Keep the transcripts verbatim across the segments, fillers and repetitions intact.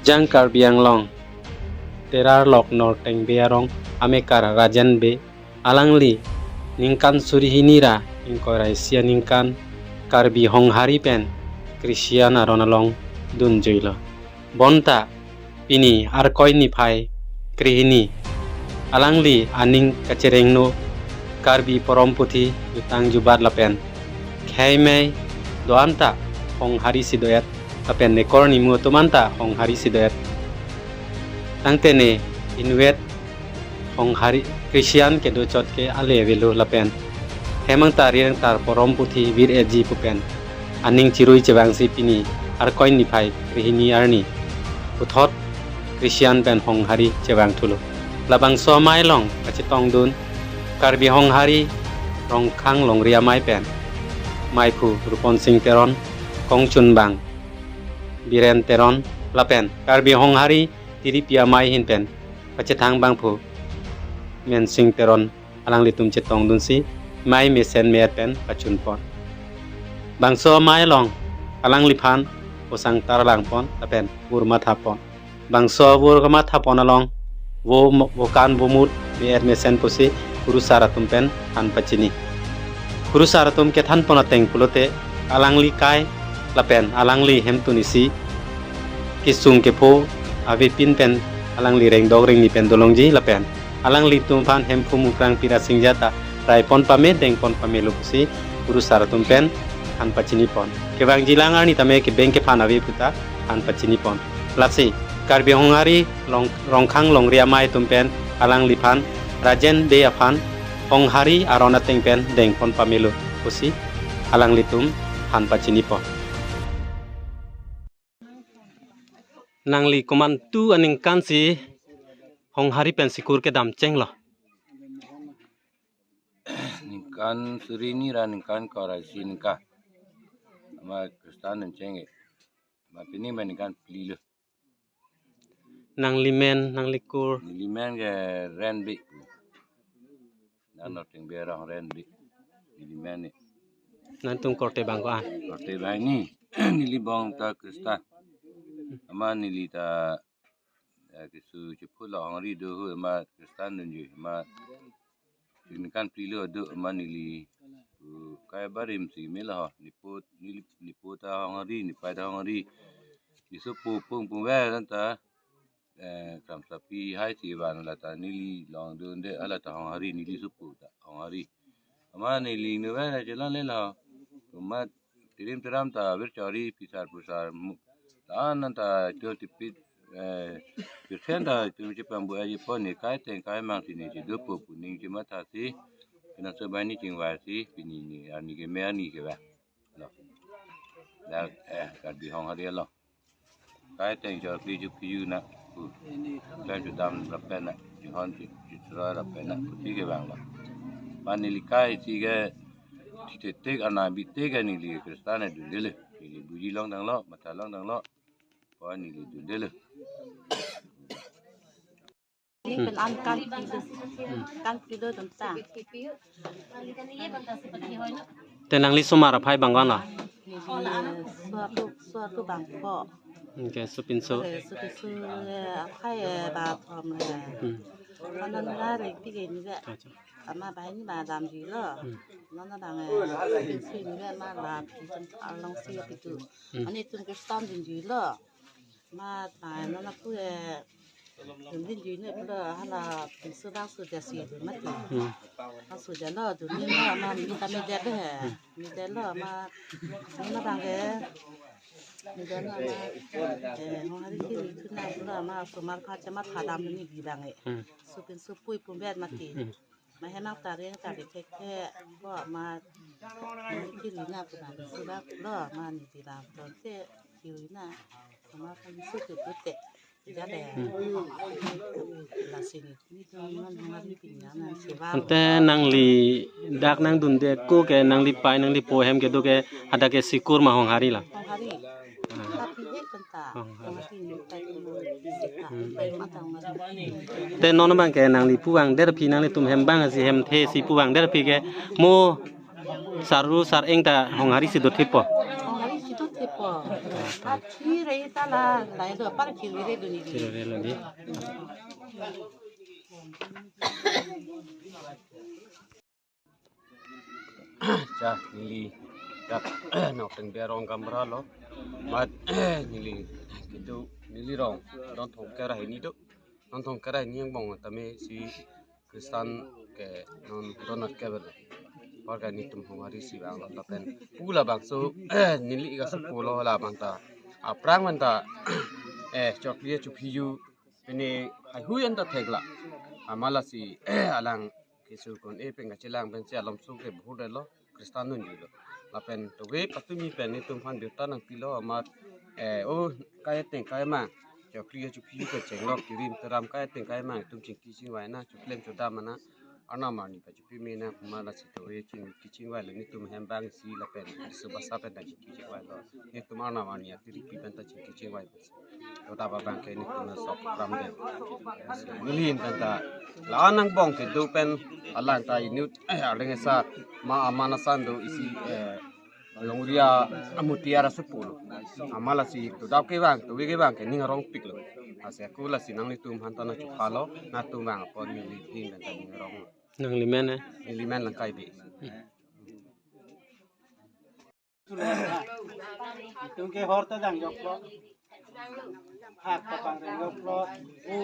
Jang Karbi Anglong, Terar Loknor Tengbe arong amekar Rajen Bey, alangli ningkan suri hini ra ingkoi ra isi aningkan Karbi Honghari pen Christian aron along dunjuilo. Bonta pini Arkoi niphai krehini, alangli aning kacherengno Karbi porom puthi jutang jubat lapen khei mei do-an ta Honghari si do-et, lapen nekor nemu atum an ta Honghari si do-et. Tangte ne inutvet Honghari Christian kedo chot ke ale avelo lapen hem angtar ri angtar porom puthi vir-etji pu pen aning chirui chevangsi pini Arkoi niphai krehini arni puthot Christian pen Honghari chevangthulo. Labangso amei along kachetongdun Karbi Honghari Rongkhang Longri Amei pen meiphu Rupon Sing Teron, kongchunbang Biren Teron lapen Karbi Honghari tiripi amei ahin pen kachethang bangphu Mensing Teron, alanglitum chetongdunsi mei mesen me-et pen pachunpon. Bangso amei along alangliphan osang tarlangpon lapen vur mathapon. Bangso vur kamathapon along vo mo-, vokan vomut me-et mesen pusi kurusar atum pen than pachini. Kurusar atum kethanpon ateng pulote alangli kai lapen alangli hemtun isi kesung kepho avepin pen alangli rengdok rengni pen dolongji lapen alanglitum aphan Hemphu Mukrang Pira Singja ta raipon pame dengpon pamelo pusi kurusar atum pen than pachinipon. Kevangjilang arni tame kebeng kephan ave puta than pachinipon. Lasi Karbi Honghari Long-, Rongkhang Longri Amei atum pen alangliphan Rajen Bey aphan Honghari aron ateng pen dengpon pamelo pusi alanglitum than pachinipon. Nangli komantu aningkan si Honghari pen sikur kedam chenglo? Ningkan suri hini ra ningkan ingkoi ra isi aningkan. Ama Christian duncheng ke. Ama pini ma ningkan phli lo. Nangli men, nangli kur? Neli men ke Ren Bey. Nang North Tengbe arong Ren Bey. Neli men ni. Nangtum korte bang ko-an? Korte bang ni. Neli bong ta Christian. Ama neli ta, eh, keso chephu lo Honghari do hu ama Christian dunju ama ningkan phli lo do ama neli. Pu kai barim si melo ho. Nepo, neli, nepo ta Honghari, nepei ta Honghari. Nesopo pung pung ve dan ta, eh, Kramsapi hai si van la ta neli longdunde hala ta Honghari, neli sopo ta Honghari. Ama neli nu ve na chelang le lo. Tuma tirim tiram ta vir chari pisar pusar mu. Ta nan ta chol tipit, eh, pirthen ta tu chepambu aji pon ne kai teng kai mang si ne chedopo pu ning chematha si. Pini so bang ni chingvai si pini ni arni keme arni kevang lo. Dak, eh, Karbi Honghari lo. Kai teng chor kli juk kiju na. Pu. Kai chudam lapen na. Chihon chi, chichroi lapen na. Pusi kevang lo. Pan neli kai si ke, si te tek ana bi tek ke neli Christian na dunde le. Neli buji longdang lo, matha longdang lo. Pan neli dunde le. Pen an kan phli lo, kan phli lo dum ta. Te nangli osomar aphai bang ko-an lo? Neli, eh, so arlo, so arlo bang ko. Oke, sopinso. Oke, sopinso, eh, aphai, eh, ba thom le. Hmm. Anan la rengpi ke ni le. Acha. Ama banghini ba damjuilo. Hmm. Nana bang, eh, sopinso ni le ma la phi tum arlong si pitu. Hmm. Ani tum Christian dunjuilo. Ma ta nana pu, eh, dun din jui ne pulo hala pinso bang so jasi mati. Hmm. Bang so jalo dun din lo ama mi ta me jalo he. Mi jalo ama nana bang ke. Mi jalo ama, eh, Honghari kiri tu na pulo ama osomar pha chama thadam ni bi bang e. Hmm. Sopinso pui pumbet mati. Hmm. Ma henang taring tarik keke ko ma kiri na puna sudah lo ma ni bilang tonte kiri na sama kan sutu pute. Jadi la sini ni tu man mari pinya na siwa. Ante nangli dak nangdunde ko ke nangli pei nangli po hem kedo ke hadak ke sikur ma Honghari la? Honghari. Tapi he kenta. Honghari. Honghari ni pei kenta. Hmm. Pei mata Honghari. Te non bang ke nangli pu vangdet aphi nanglitum hem bang si hem the si pu vangdet aphi ke mo sar-u sar-eng ta Honghari si dothepo. Honghari si dothepo. Athi re ta la, la do par khiri re do ni. Khiri re lo di. Cha, neli dak Nokten Berong Gamra lo. Mat neli kedo, neli rong Don Thongker ahini do. Don Thongker ahini angbong tame si Kristan ke non donat ke bel. Warga netum Honghari si vanglo lapen pu labangso neli kasopo lo labang ta. Aphrang anta eh chokli chophi-u pine haihui anta theklo. Amat lasi alang keso kon e pen kachelang pensi alomso ke bahut lo, Kristan dunjuilo. Lapen tove patumi pen netum aphan birta nangpilo amat eh o kai ateng kai mang chokli chophi-u pen chenglok kirim teram kai ateng kai mang netum chingki chingvai nang, choklem chodam nang, arnam arni pachopi me nang, amat lasi tove chingki chingvai lo netum hem bang si lapen subasa pen ta chingki chingvai lo. Netum arnam arni atiripi pen ta chingki chingvai. Kota abang ke netum sok program de. Neli pen ta la-an angbong kedo pen alang ta inut arleng esa ma aman asan do isi eh, longri amuti ara supu lo. Amat lasi to dau kevang, to ve kevang ke ning arongpik lo. Lasi ako lasi nanglitum aphan ta nangchopha lo, nangtum vang apot neli hin pen ta ning arong lo. Nangli men eh? Neli men Langkai Bey. Netum ke hor ta dangjoklo. Hak ta pangrenglo, vo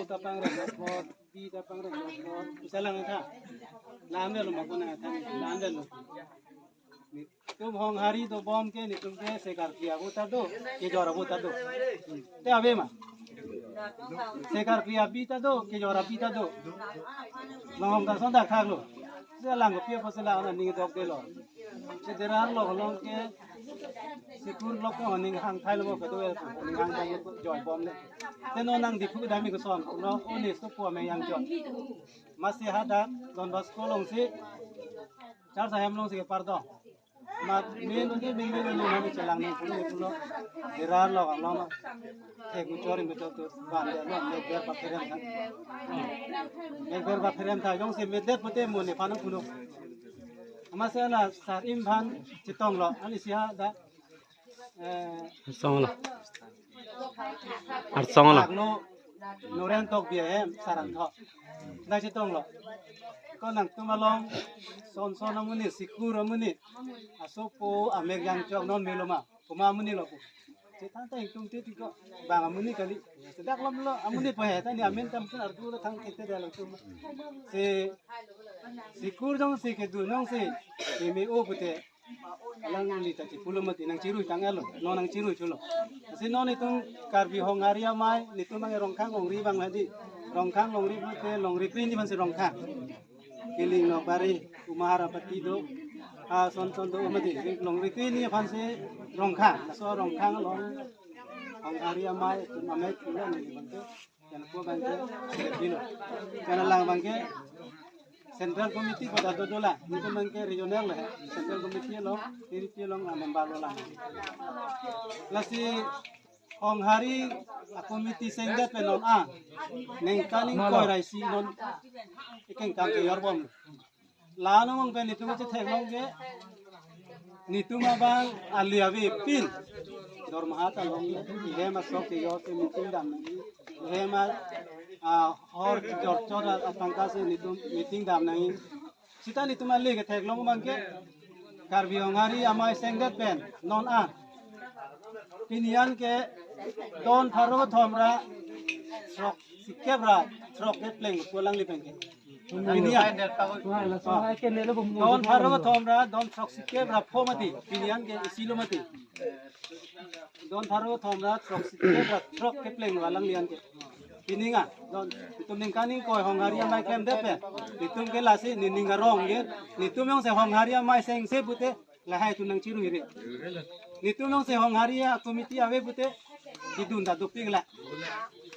ta pangrenglo, bi ta pangrenglo. Bisa lang tha. Lam lo ma ko nang tha, lam lo. Netum Honghari dobom ke netum ke sekarkli avo ta do, kejor avo ta do. Te ave ma? Sekarkli abi ta do, kejor abi ta do. Long hong ta son ta khak lo. Se lang ko pia po se la na ning dok de lo. Se derar lo long ke sikur lo ke ning hang thai lo ke do, ning hang thai lo joy bom le. Te non nang Diphu dam mi koson lo, o ne sopo me yang joy. Amatsi hadak Don Bosco alongsi char sahem alongsi kepardom. Mat min uji min min min min chelang nang pulo pulo. Derar lo long lo. Thek muchor in betul tu ban de lo, mek ber pakerem tha. Mek ber pakerem tha, jongsi medet pute mo nephan pulo. Amatsi la sar-im aphan chetong lo, ani si hadak eh, Arsong lo. Arsong lo. Arno Noren Tokbi ahem Sarantha. Nang chetong lo. Ko nangtum along son son amonit, sikur amonit, asopo amek yang chok non melo ma. Komat amonit lo ko. Chethan ta ingtung te tiko. Bang amonit kali. Sedak lam lo amonit po he ta ni amen tam pun ardu lo thang kete da lo tum. Se sikur jongsi kedo nangsi. Keme o pute. Alangli ta chepulom mati nangcherui tang elo, non nangcherui chulo. Lasi non netum Karbi Honghari amei, netum abang Rongkhang longri abang hadi. Rongkhang longri pute longri pini aphansi Rongkhang. Kiling Nokbari, Kumahar apati do, a son son do mati, longri pini aphansi Rongkhang. Laso Rongkhang along Honghari amei, netum amei pulo ni bangke. Jan ko bangke, sila pilo. Jan alang bangke Central Committee pada dodola. Netum bangke regional lo he. Central Committee along, iri pi along a member lo lang. Lasi Honghari a committee sengdet pen non a. Ningkan ingkoi ra isi non ikeng kam ke yorbom. La-an angbong pen netum chetheklong ke netum abang ali avepin. Dormaha ta long, ihem asok ke yo se meeting dam nangji. Ihem a, a, hor chor chor a, atangka si netum meeting dam nangji. Sita netum ali ketheklong abang ke Karbi Honghari amei sengdet pen non a. Pini an ke don pharo thom ra throk sikep ra throk kepleng pu alangli pen ke. Pini an. Don pharo thom ra don throk sikep ra pho mati. Pini an ke isi lo mati. Don pharo thom ra throk sikep ra throk kepleng lo alangli an ke. Pini nga don netum ningkan ingkoi Honghari amei klemdet pen. Netum ke lasi nening arong ke. Netum jongsi Honghari amei sengse pute. Lahai atum nangcherui re. Netum jongsi Honghari a committee ave pute, kedun ta dopik la.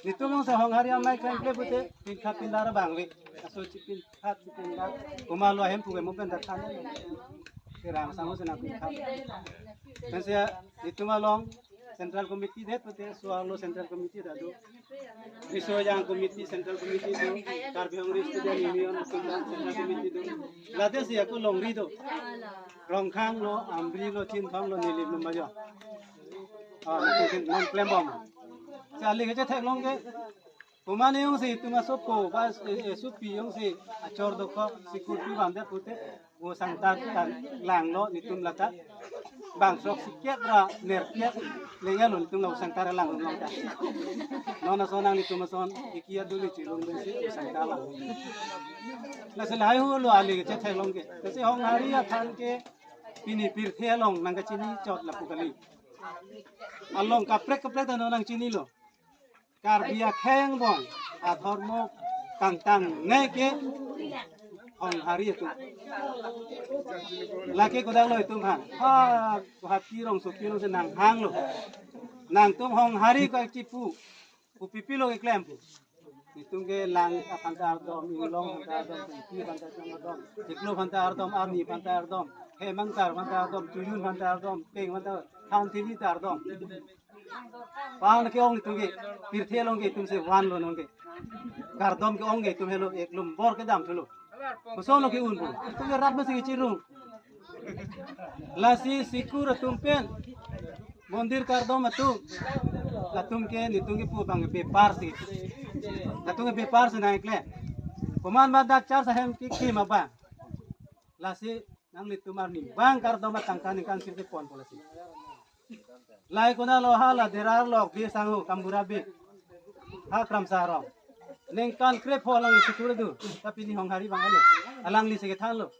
Netum jongsi Honghari amei klemkle pute, pinkhat pindar abang ve. Aso chipin khat chipin dar. Komat lo ahem pu ke mo pen dar than. Kerang sango sena pinkhat. Pensi netum along Central Committee det pute, so-arlo Central Committee ta do. Riso Ejang Committee, Central Committee do. Karbi Anglong Student Union Central Committee do. Lade si ako longri do. Rongkhang lo, Amri lo, Chinthong lo, Nilip lo, Majo. Oh, non klembom. Si ali kechethek long ke. Komat jongsi itum asopo ba, eh, eh, sopi jongsi achor dokok, sikur pi bande pute, o sangtar ta langlo netum lata. Bang sok sikep ra nerkep lengelo netum la o sangtar langlo ta. Non ason nanglitum ason iki aduli chilung bensi o sangtar lang. Lasi lahai helo ali kechethek long ke. Lasi Honghari aphan ke pini pirthe along nangkachini chot lapu kali. Along kaprek kaprek ta non nangchinilo. Karbi akhei angbong adhormo kangtangnei ke Honghari atum. Lake kodaklo itum aphan. Ha, Guwahati rongsopi rongsi nanghanglo. Nangtum Honghari kachipu. Kopi pilo keklem pu. Itum ke lang aphan ta ardom, inglong aphan ta ardom, ingti aphan ta ardom, chiklo aphan ta ardom, arni aphan ta ardom, hem angkar aphan ta ardom, chojun aphan ta ardom, peng aphan ta, than thili ta ardom. Pang ke-ong itum ke, pirthe along ke itum si vanlo non ke. Kardom ke-ong ke itum helo, ek lumbor kedam thulo. Kosonlo ke-un pu. Itum ke rat masi kechirung. Lasi sikur atum pen, mondir kardom atum, latum ke netum kepu abang bepar si. Latum ke bepar si nangkle. Komat ma dak char sahem kekim abang. Lasi nanglitum arni bang kardom atangka ningkan sirkep ponpo lasi. Lahai konatlo hala Derarlok Bey Sangho Kambura Bey. Ha Kramsa arong. Ningkan krepho alangli sikur do. Tapi ni Honghari abang alo. Alangli si kethanlo.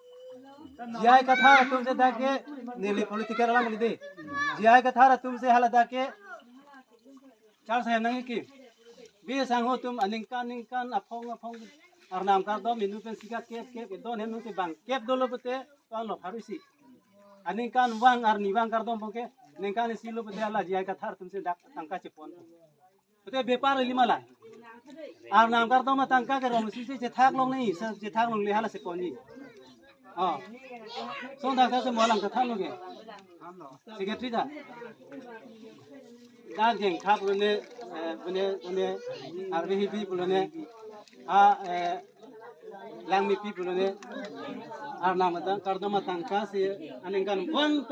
J I Kathar atum si dak ke neli political alangli dei. J I Kathar atum si hala dak ke char sahem nangkekim. Bey Sangho atum aningkan ningkan aphong aphong arnam kardom inut pen sika kep kep, don hem nung si bang kep dolo pute, ton lo pharo isi. Aningkan vang arni vang kardom pon ke, ningkan isi lo pute hala J I Kathar atum si dak tangka chepon. Pute bepar ili ma la. Arnam kardom atangka ke rong isi si chethak longle, se chethak longle hala si ponji. Oh. Song dak ta si mo alam kethanlo ke. Secretary ta. Dak Jengkha pulo ne, eh, pulo ne, pulo ne, Arve Hibi pulo ne, ha, eh, Langmepi pulo ne, arnam atang, kardom atangka si aningkan vang pon